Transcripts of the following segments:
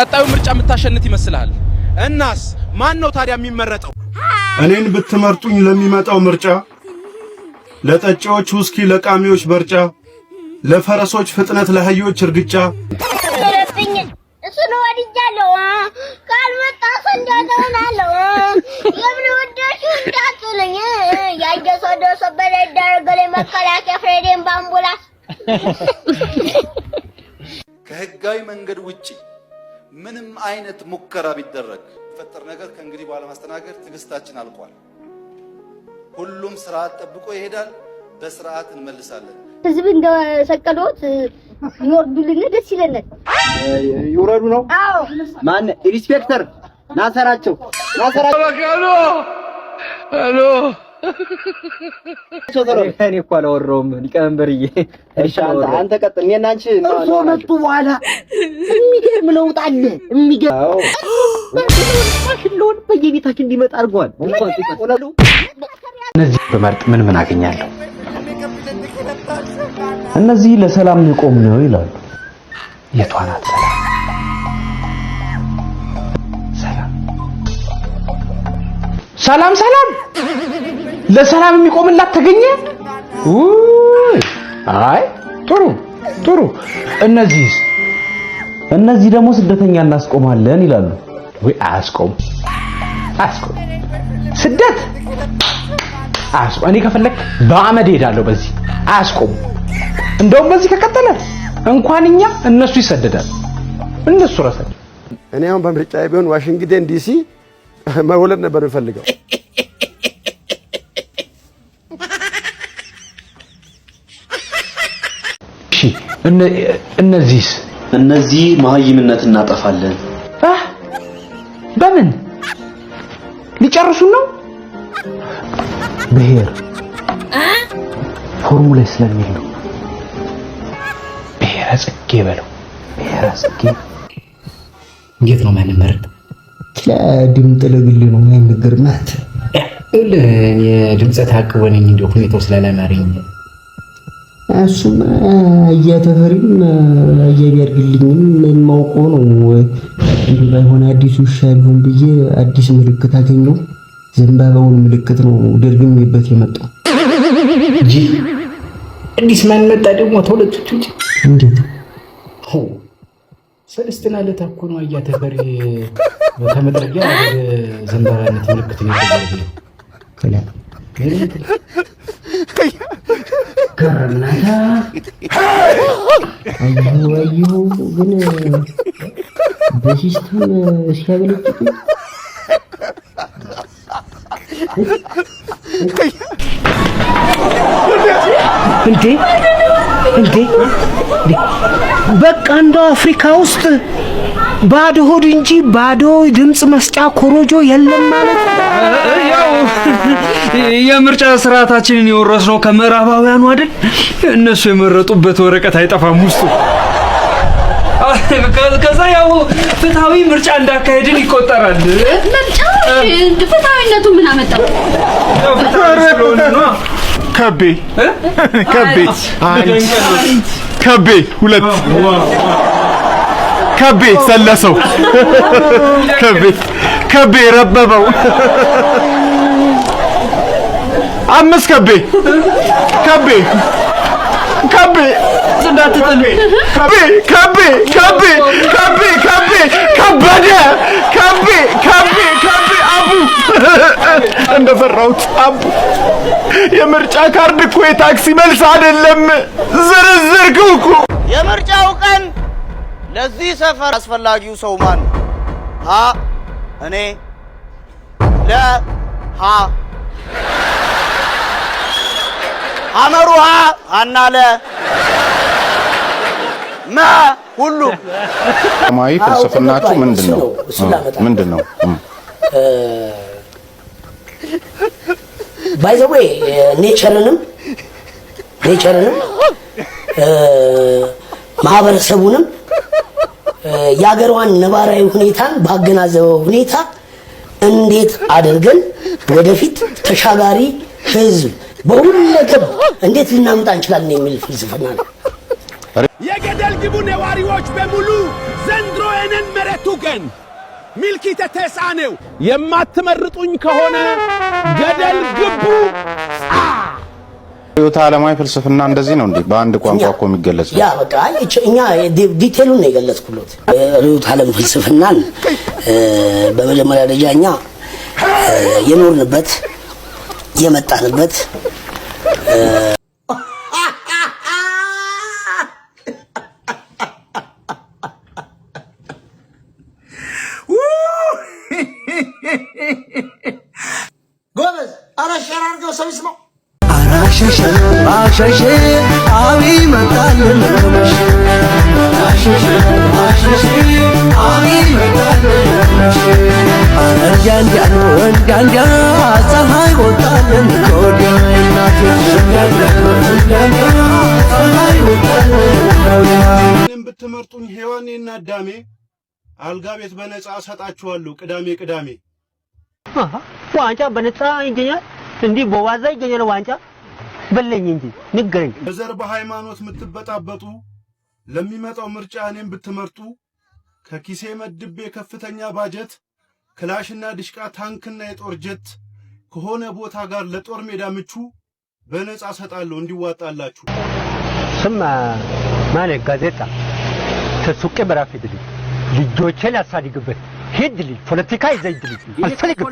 ቀጣዩ ምርጫ የምታሸንፍ ይመስልሃል? እናስ ማን ነው ታዲያ የሚመረጠው? እኔን ብትመርጡኝ ለሚመጣው ምርጫ ለጠጪዎች ውስኪ፣ ለቃሚዎች በርጫ፣ ለፈረሶች ፍጥነት፣ ለአህዮች እርግጫ። እሱን ወድጃለሁ። ካልመጣ ሰንዳታ ሆናለሁ። የምን ወደድሽው እንዳትሉኝ፣ ያየ ሰው ደርሶበት ይደረገልኝ መከላከያ ፍሬዴን በአምቡላንስ። ከህጋዊ መንገድ ውጪ ምንም አይነት ሙከራ ቢደረግ ፈጠር ነገር ከእንግዲህ በኋላ ማስተናገድ ትዕግስታችን አልቋል። ሁሉም ስርዓት ጠብቆ ይሄዳል። በስርዓት እንመልሳለን። ህዝብ እንደሰቀሉት ይወርዱልን ደስ ይለናል። ይውረዱ ነው። አዎ። ማን ኢንስፔክተር ናሰራቸው ናሰራቸው። እኔ እኮ አላወራሁም ሊቀመንበርዬ። እሺ አንተ ቀጥል። እኔና አንቺ እርሶ መጡ በኋላ የሚገርም ለውጥ አለ። የሚገርም ማሽላውን በየቤታችን እንዲመጣ አድርገዋል። እነዚህ በመርጥ ምን ምን አገኛለሁ? እነዚህ ለሰላም ንቆም ነው ይላሉ። የቷ ናት ሰላም? ሰላም ሰላም ሰላም ለሰላም የሚቆምላት ተገኘ። ውይ አይ ጥሩ ጥሩ። እነዚህስ? እነዚህ ደግሞ ስደተኛ እናስቆማለን ይላሉ። ወይ አያስቆም አያስቆም ስደት አያስቆም። እኔ ከፈለክ በአመድ እሄዳለሁ። በዚህ አያስቆም። እንደውም በዚህ ከቀጠለ እንኳን እኛ እነሱ ይሰደዳል። እነሱ ራሳቸው። እኔ አሁን በምርጫዬ ቢሆን ዋሽንግተን ዲሲ መወለድ ነበር የምፈልገው። እሺ እነዚህስ? እነዚህ መሀይምነት እናጠፋለን። በምን ሊጨርሱን ነው? ብሔር ፎርሙላ ስለሚል ነው። ብሔረ ጽጌ በለው። ብሔረ ጽጌ። እንዴት ነው ማንመረጥ? ድምፅ ለግል ነው የማይነገር ናት። የድምፀ ታቅቦ ነኝ፣ እንደው ሁኔታው ስላላማረኝ። እሱም እያተፈሪም እያቢያርግልኝም የማውቀው ነው። እንዲሁ ባይሆን አዲሱ ውሻ ቢሆን ብዬ አዲስ ምልክት አገኘው። ዘንባባውን ምልክት ነው ደርግሜበት የመጣው። እንጂ አዲስ ማን መጣ ደግሞ ተሁለቶቹ ውጭ? እንዴት? ሰለስትና ለታ እኮ ነው አያተፈሪ ከመጥረጊያ ወደ ዘንባባነት ምልክት ነው የተደረገው። ገረምናታ አየሁ አየሁ፣ ግን በሲስተም ሲያበለጭቁ። እንዴ እንዴ፣ በቃ እንደው አፍሪካ ውስጥ ባዶ ሆድ እንጂ ባዶ ድምፅ መስጫ ኮሮጆ የለም ማለት ነው። ያው የምርጫ ስርዓታችንን የወረስነው ከምዕራባውያኑ አይደል? እነሱ የመረጡበት ወረቀት አይጠፋም ውስጡ። ከዛ ያው ፍትሃዊ ምርጫ እንዳካሄድን ይቆጠራል። ምርጫው ፍትሃዊነቱ ምን አመጣው? ከቤ ከቤ አንድ፣ ከቤ ሁለት፣ ከቤ ሰለሰው፣ ከቤ ከቤ ረበበው፣ አምስት፣ ከቤ ከቤ ከቤ እንዳትጥል። ከቤ ከቤ ከቤ ከቤ ከቤ ከበደ ከቤ ከቤ ከቤ አቡ። እንደፈራሁት አቡ፣ የምርጫ ካርድ እኮ የታክሲ መልስ አይደለም። ዝርዝርክው እኮ። የምርጫው ቀን ለዚህ ሰፈር አስፈላጊው ሰው ማን ነው? ሀ እኔ፣ ለ ሀ ሐመሩ ሀ ሀና፣ ለ መ ሁሉም። ሰማያዊ ፍልስፍናችሁ ምንድን ነው? ምንድን ነው? By the way nature ንም ማህበረሰቡንም የሀገሯን ነባራዊ ሁኔታን ባገናዘበው ሁኔታ እንዴት አድርገን ወደፊት ተሻጋሪ ህዝብ በሁለገብ እንዴት ልናመጣ እንችላለን የሚል ፍልስፍና ነው። የገደል ግቡ ነዋሪዎች በሙሉ ዘንድሮ የኔን መሬቱ ገን ሚልኪ ተተሳኔው የማትመርጡኝ ከሆነ ገደል ግቡ። ርዕዮተ ዓለማዊ ፍልስፍና እንደዚህ ነው እንዴ? በአንድ ቋንቋ እኮ የሚገለጽ ነው። ያ በቃ እኛ detail ኡን ነው የገለጽኩሎት። ርዕዮተ ዓለም ፍልስፍናን በመጀመሪያ ደረጃ እኛ የኖርንበት የመጣንበት ጎበዝ። ኧረ share አድርገው ሰው ይስማው። አሸሸ አቢ መጣልን አሸሸ አሸሸ አቢ መጣልን እንዲያ ነው እንዲያ ፀሐይ ወጣልን ከወዲያ እናቴ እንዲያ ፀሐይ ወጣልን ከወዲያ። እኔን ብትመርጡኝ ሔዋኔና አዳሜ አልጋ ቤት በነፃ እሰጣችኋለሁ ቅዳሜ ቅዳሜ። ዋንጫ በነፃ ይገኛል? እንዲህ በዋዛ ይገኛል ዋንጫ? በለኝ እንጂ ንገረኝ። በዘር በሃይማኖት የምትበጣበጡ ለሚመጣው ምርጫ እኔን ብትመርጡ ከኪሴ መድቤ ከፍተኛ ባጀት ክላሽና ድሽቃ ታንክና የጦር ጀት ከሆነ ቦታ ጋር ለጦር ሜዳ ምቹ በነፃ እሰጣለሁ እንዲዋጣላችሁ። ስማ ማነ ጋዜጣ ተሱቄ በራፍ ሂድልኝ፣ ልጆቼን ላሳድግበት ሂድልኝ፣ ፖለቲካ ይዘህ ሂድልኝ። አልፈልግም።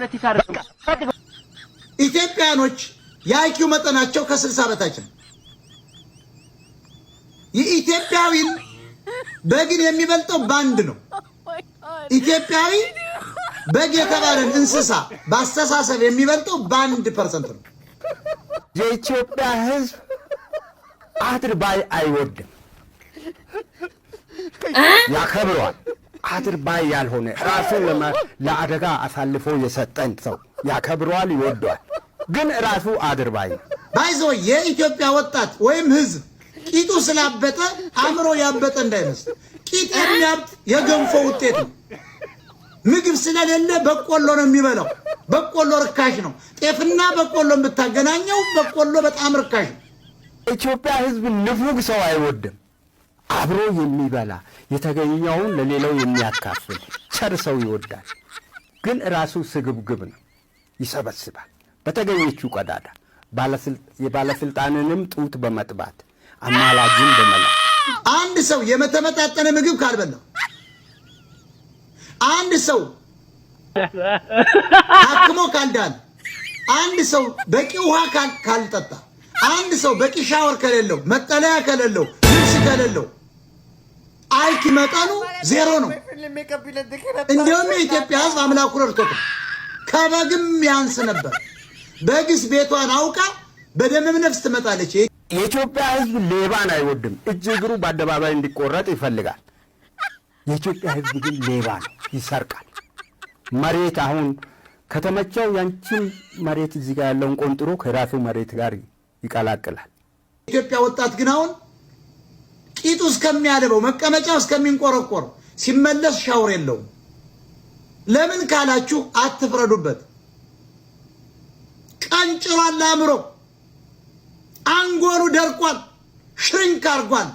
ኢትዮጵያኖች የ IQ መጠናቸው ከ60 በታች ነው። የኢትዮጵያዊን በግን የሚበልጠው በአንድ ነው። ኢትዮጵያዊ በግ የተባለን እንስሳ በአስተሳሰብ የሚበልጠው በ1% ነው። የኢትዮጵያ ሕዝብ አድርባይ አይወድም፣ ያከብረዋል። አድርባይ ያልሆነ ራሱን ለአደጋ አሳልፎ የሰጠን ሰው ያከብረዋል፣ ይወደዋል። ግን ራሱ አድርባይ ነው። By the way የኢትዮጵያ ወጣት ወይም ህዝብ ቂጡ ስላበጠ አእምሮ ያበጠ እንዳይመስል። ቂጥ የሚያብጥ የገንፎ ውጤት ነው። ምግብ ስለሌለ በቆሎ ነው የሚበላው። በቆሎ ርካሽ ነው። ጤፍና በቆሎ ብታገናኘው በቆሎ በጣም ርካሽ ነው። የኢትዮጵያ ሕዝብ ንፉግ ሰው አይወድም። አብሮ የሚበላ የተገኘውን ለሌላው የሚያካፍል ቸር ሰው ይወዳል። ግን ራሱ ስግብግብ ነው፣ ይሰበስባል። በተገኘችው ቀዳዳ የባለስልጣንንም ጡት በመጥባት አማላጅን በመላክ። አንድ ሰው የተመጣጠነ ምግብ ካልበላ፣ አንድ ሰው ታክሞ ካልዳን፣ አንድ ሰው በቂ ውሃ ካልጠጣ፣ አንድ ሰው በቂ ሻወር ከሌለው፣ መጠለያ ከሌለው፣ ልብስ ከሌለው IQ መጠኑ 0 ነው። እንዲሁም የኢትዮጵያ ሕዝብ አምላኩ ረድቶት ከበግም ያንስ ነበር። በግስ ቤቷን አውቃ በደምም ነፍስ ትመጣለች። የኢትዮጵያ ሕዝብ ሌባን አይወድም። እጅ እግሩ በአደባባይ እንዲቆረጥ ይፈልጋል። የኢትዮጵያ ሕዝብ ግን ሌባ ነው፣ ይሰርቃል። መሬት አሁን ከተመቸው ያንቺን መሬት እዚህ ጋር ያለውን ቆንጥሮ ከራሱ መሬት ጋር ይቀላቅላል። የኢትዮጵያ ወጣት ግን አሁን ቂጡ እስከሚያልበው መቀመጫው እስከሚንቆረቆር ሲመለስ ሻወር የለውም። ለምን ካላችሁ አትፍረዱበት። ቀንጭሯል፣ አእምሮ አንጎሉ ደርቋል፣ shrink አርጓል።